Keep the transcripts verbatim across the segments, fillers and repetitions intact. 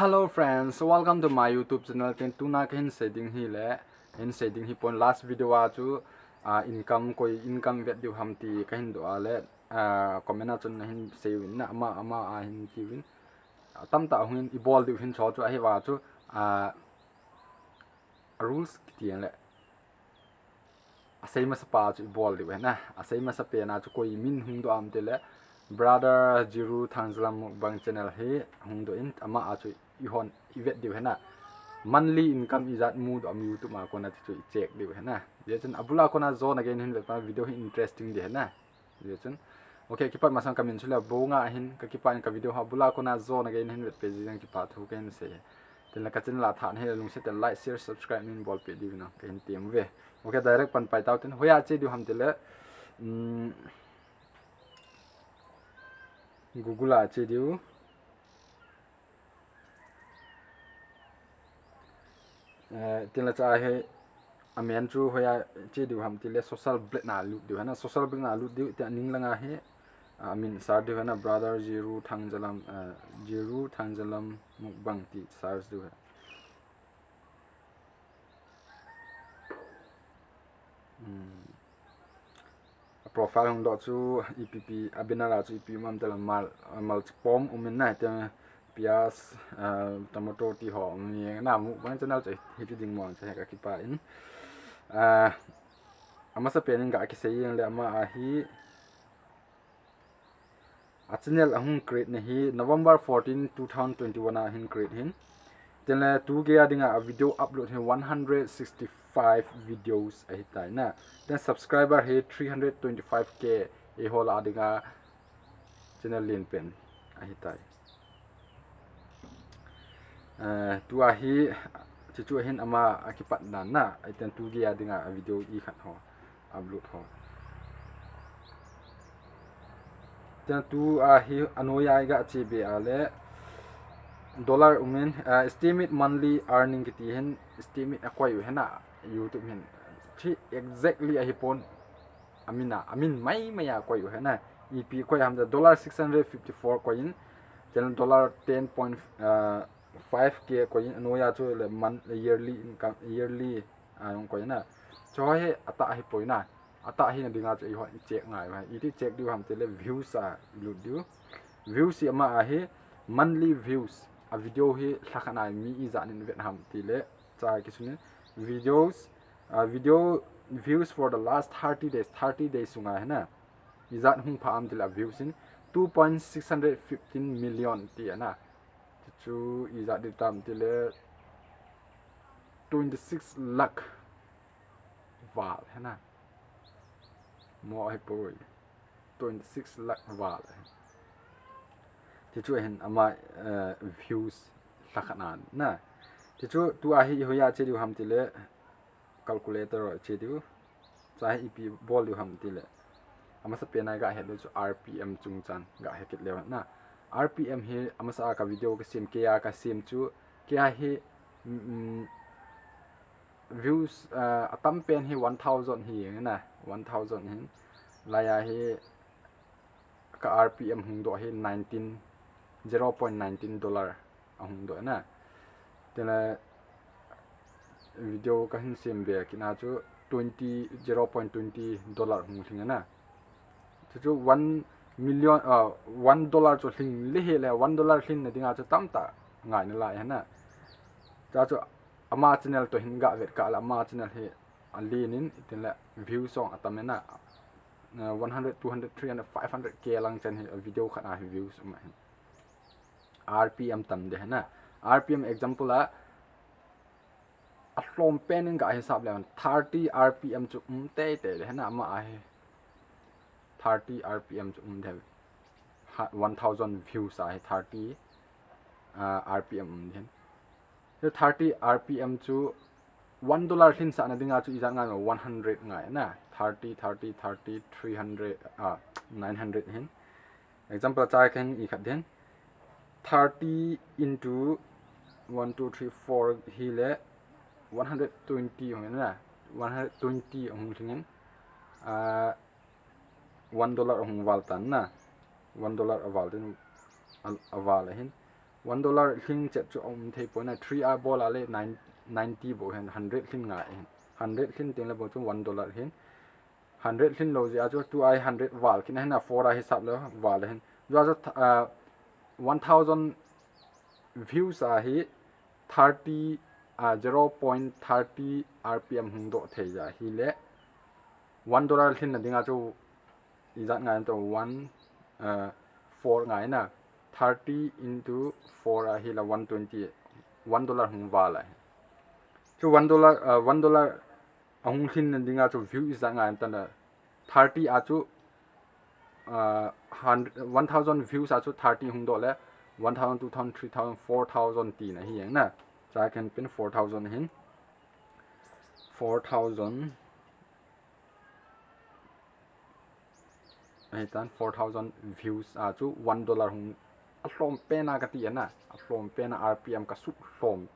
Hello friends, welcome to my YouTube channel. Tin tuna kahin sei ding hi le, hin sei ding hi pon last video a chu, ah, income koi income vet diu ham ti kahin doh a le, ah, comment a chun nahin sei uvin na ama ama a hin ti uvin. Atam ta hung in i bol diu hin cho chu ahi va chu, ah, rules kiti le. Asei masa pa chu i bol diu hena. Asei masa pen a chu koi min hung doh am ti le Brother Jiru Thangjalam Mukbang channel hi hung doh in ama a chu i hon i vet diu hena. Monthly income ijat mu doh am YouTube a kona ti chu i check diu hena. Jeh chun abula kona jo na gen hin vet pa video hi interesting di hena. Jeh chun. Ok, kipat masang kamin chu le Bonga hin ka kipat in ka video ha bula kona jo na gen hin vet pe jeng kipat thu kahin sei. Tin le ka channel a tha na hi le lungset tah in like, share, subscribe min bol pe diu na kahin tem ve. Ok, direct pan pai tau tin. Hoiya che diu ham ti le, um, Google a che diu. Eh, tin le cha hi amen chu hoiya che diu ham ti le Social Blade na lut diu hena. Social Blade na lut diu ti a ning langa hi, ah, amin search diu hena Brother Jiru Thangjalam, ah, Jiru Thangjalam Mukbang ti search diu he. Hmm. A profile hung doh chu ipi pi, a banner a chu ipi um am ti le mal, mal chipom um in na, te pias, ah, tomato ti ho um in na, Mukbang channel chu hiti ding mo chu he ka kipa in. Ah, amasa pen in ga kisei in le ama a hi A channel ahung create na hi November fourteen, two thousand twenty-one a hin create hin. Tin le tu gei a dinga a video upload hi one hundred sixty-five videos ahi tai na. Tin subscriber hi three hundred twenty-five K eiho lah a dinga channel len pen ahi tai. Eh, tua hi, chuchu hin ama a kipat dan na, ahi tin tu gei a dinga a video i khat ho, upload ho. Tin tua hi anoiya i ga che be a le, dollar um in, eh, estimate monthly earning kiti hin, estimate a koi u hena, YouTube hin. Chi exactly ahi pon, amin a, amin mai mai a koi u hena. Ipi koi ham da dollar six hundred fifty-four koi in, tin dollar ten point, uh, five K koi in, anoiya chu le month, yearly income, yearly, ah, jong koi na. Chu hi atah ahi poi na. Atah hi na dinga chu eiho i check ngai u hi. Iti check diu ham ti le views a lut diu. Views hi ama ahi monthly views. A video hi lha khat na mi ijat nin vet ham ti le cha kisun in videos, uh, video views for the last thirty days, thirty days sunga hena. Ijat hung pha am ti le views in two point six hundred fifteen million ti ana. Chu ijat di tam ti le twenty-six lakh val hena. Mo ahi poi. Twenty-six lakh val. Ti chu hin ama, eh, views lha khat na na. Ti chu tua hi hoiya che diu ham ti le calculator a che diu. Cha hi ipi bol diu ham ti le. Amasa pen a ga het diu chu R P M chungchang ga het kit leu na. R P M hi amasa a ka video ka sem kei a ka sem chu kei a hi, mm, views, ah, atam pen hi one thousand hi na, one thousand hin. Laiya hi ka R P M hung doh hi nineteen, zero point nineteen dollar ahung doh na. Tena video ka hin sem be kit na chu twenty, zero point twenty dollar hung lhing na. Chu chu one million, ah, one dollar chu lhing le hi le, one dollar lhin na dinga chu tamtah ngai na lai hena. Cha chu ama channel to hin ga vet ka la ama channel hi a lin in, tin le views jong atam e na. Uh, one hundred, two hundred, three hundred, five hundred K lang chen hi a video khat a hi views um a hin. R P M tam de hena. R P M example a, a lhom pen in ga hisap le thirty R P M chu um tei tei de hena ama a hi. Thirty R P M chu um de. Ha, one thousand views a hi thirty, uh, R P M um de hin. Chu thirty R P M chu one dollar lhin sah na dinga chu ijat ngai ma one hundred ngai na. Thirty, thirty, thirty, three hundred, ah, nine hundred hin. Example cha ka hin i khat den. Thirty into one, two, three, four hi le one hundred twenty hung na. One hundred twenty hung lhing in. Ah, one dollar hung val tan na. One dollar a val den, a, a val a hin. One dollar lhing chet chu um thei poi na, three a bol a le nine, ninety bou hin, hundred lhin ngai hin. Hundred lhin teng le bou chu one dollar hin. Hundred lhin lou jeh a chu tua hi hundred val kit na hin a, four a hisap le val hin. Jua chu th-, ah, one thousand views a hi thirty, ah, zero point thirty R P M hung doh thei ja hi le one dollar lhin na ding a chu ijat ngai to one, uh, four ngai na, thirty into four a hi la one twenty, one dollar hung val a hi. Chu one dollar, uh, one dollar a hung lhin na ding a chu view ijat ngai ta na, thirty a chu, uh, hundred, one thousand views a chu thirty hung doh le, one thousand, two thousand, three thousand, four thousand ti na hi jeng na. Cha ken pen four thousand hin. Four thousand. Ahi tan four thousand views a chu one dollar hung a lhom pen a ka ti a na, a lhom pen a R P M ka sut lhom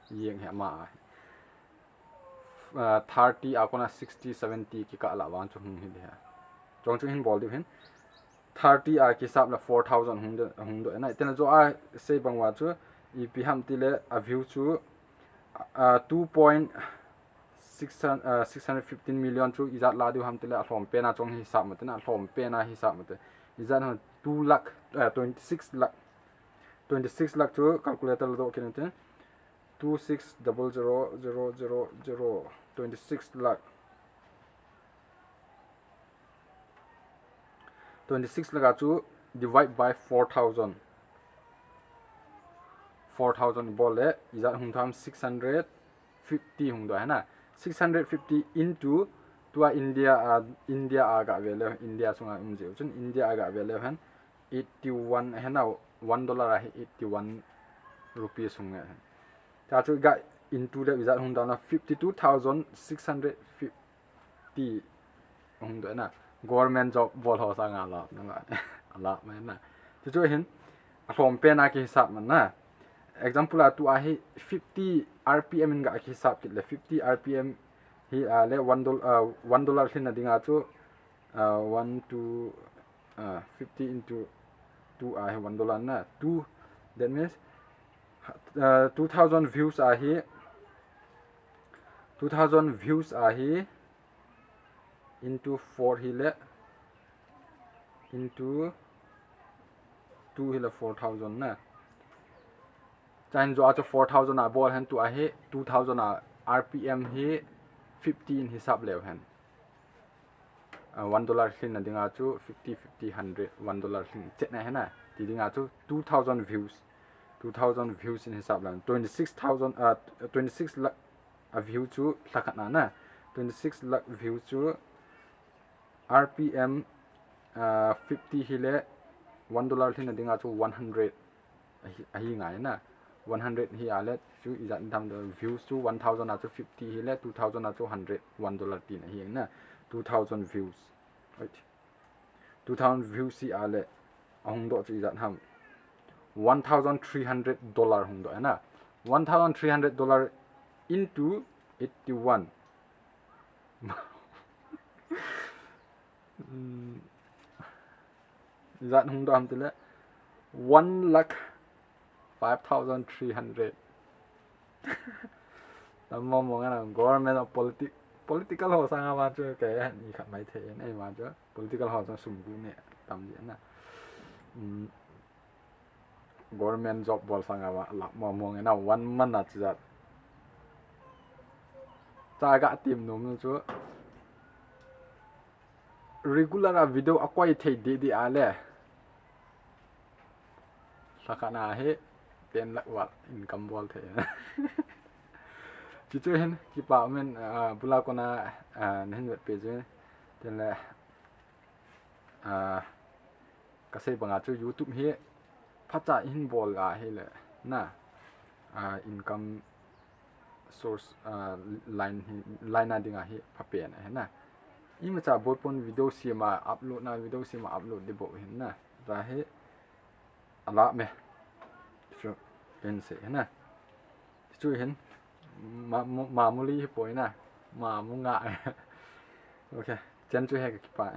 jeng hi ama a. Ah, thirty a kona sixty, seventy kikah la vang chu hung hi de ha. Chong chu hin bol diu hin. Thirty a kisap la four thousand hung doh, hung doh na. Iten a jo a sei bang uva chu ipi ham ti le a view chu, ah, two point six hundred, uh, six hundred fifteen million chu ijat la diu ham ti le a lhom pen a chong hisap mate na, a lhom pen a hisap mate. Ijat ham two lakh, uh, twenty-six lakh, twenty-six lakh chu calculator la doh kit in te. Two six double zero zero zero zero, twenty-six lakh. Twenty-six lakh a chu divide by four thousand. Four thousand bol le, ijat hung tham six hundred fifty hung doh hena. Six hundred fifty into tua India a, India a ga ve le, India sunga um jeh chun India a ga ve le hen eighty-one hena, one dollar a hi eighty-one rupees hung nge hen. Ta chu ga into le ijat hung doh na fifty-two thousand six hundred fifty ti hung doh na, government job bol ho sanga la, na la, a la mai na. Chu chu hin, a lhom pen a kihisap man na. Example a tua hi fifty R P M in ga kihisap kit le, fifty R P M hi a le one dollar, uh, one dollar lhin na ding a chu, uh, one, two, uh, fifty into two a hi one dollar na, two, that means, uh, two thousand views a hi, two thousand views a hi, into four hi le, into two hi le four thousand na. Chahin jo a chu four thousand a bol hen tua hi, two thousand a R P M hi fifty in hisap leu hen. Ah, one dollar lhin na ding a chu fifty, fifty, hundred, one dollar lhin chet na hena. Ti ding a chu two thousand views. Two thousand views in hisap leu. Twenty-six thousand, ah, twenty-six lakh a view chu lha khat na na. Twenty-six lakh view chu R P M, ah, fifty hi le one dollar lhin na ding a chu one hundred ahi, ahi ngai na. One hundred hi a le chu ijat dam do views chu one thousand a chu fifty hi le two thousand a chu hundred, one dollar tin ahi na. Two thousand views. Right. Two thousand views hi a le a hung doh chu ijat ham. One thousand three hundred dollar hung doh na. One thousand three hundred dollar into eighty-one. Hmm. Ijat hung doh ham ti le one lakh five thousand three hundred. Tam mo mo ngan government of politic, political ho sanga ma chu ke ni khat mai thei nei ma chu political ho sanga sum gu ne tam ji na. Hmm. Government job bol sanga ma lak mo mo nge na one month a chu jat. Cha ga tim nom chu regular a video a koi thei di di a le. Lha khat na hi ten lakh val income bol thei. Chu chu hin kipa men, ah, bula kona, ah, na hin vet pe chu hin. Tin le, ah, ka sei banga chu YouTube hi phacha hin bol a hi le na, ah, income source, ah, line hi, line a ding a hi pha pen a hi na. Imacha bol pon video sem a upload na, video sem a upload di bou hin na. Za hi a la me. Chu pen se hi na. Chu hin ma, mu, ma mu li hi poi na. Ma mu nga. Okay. Chen chu hi ka kipa.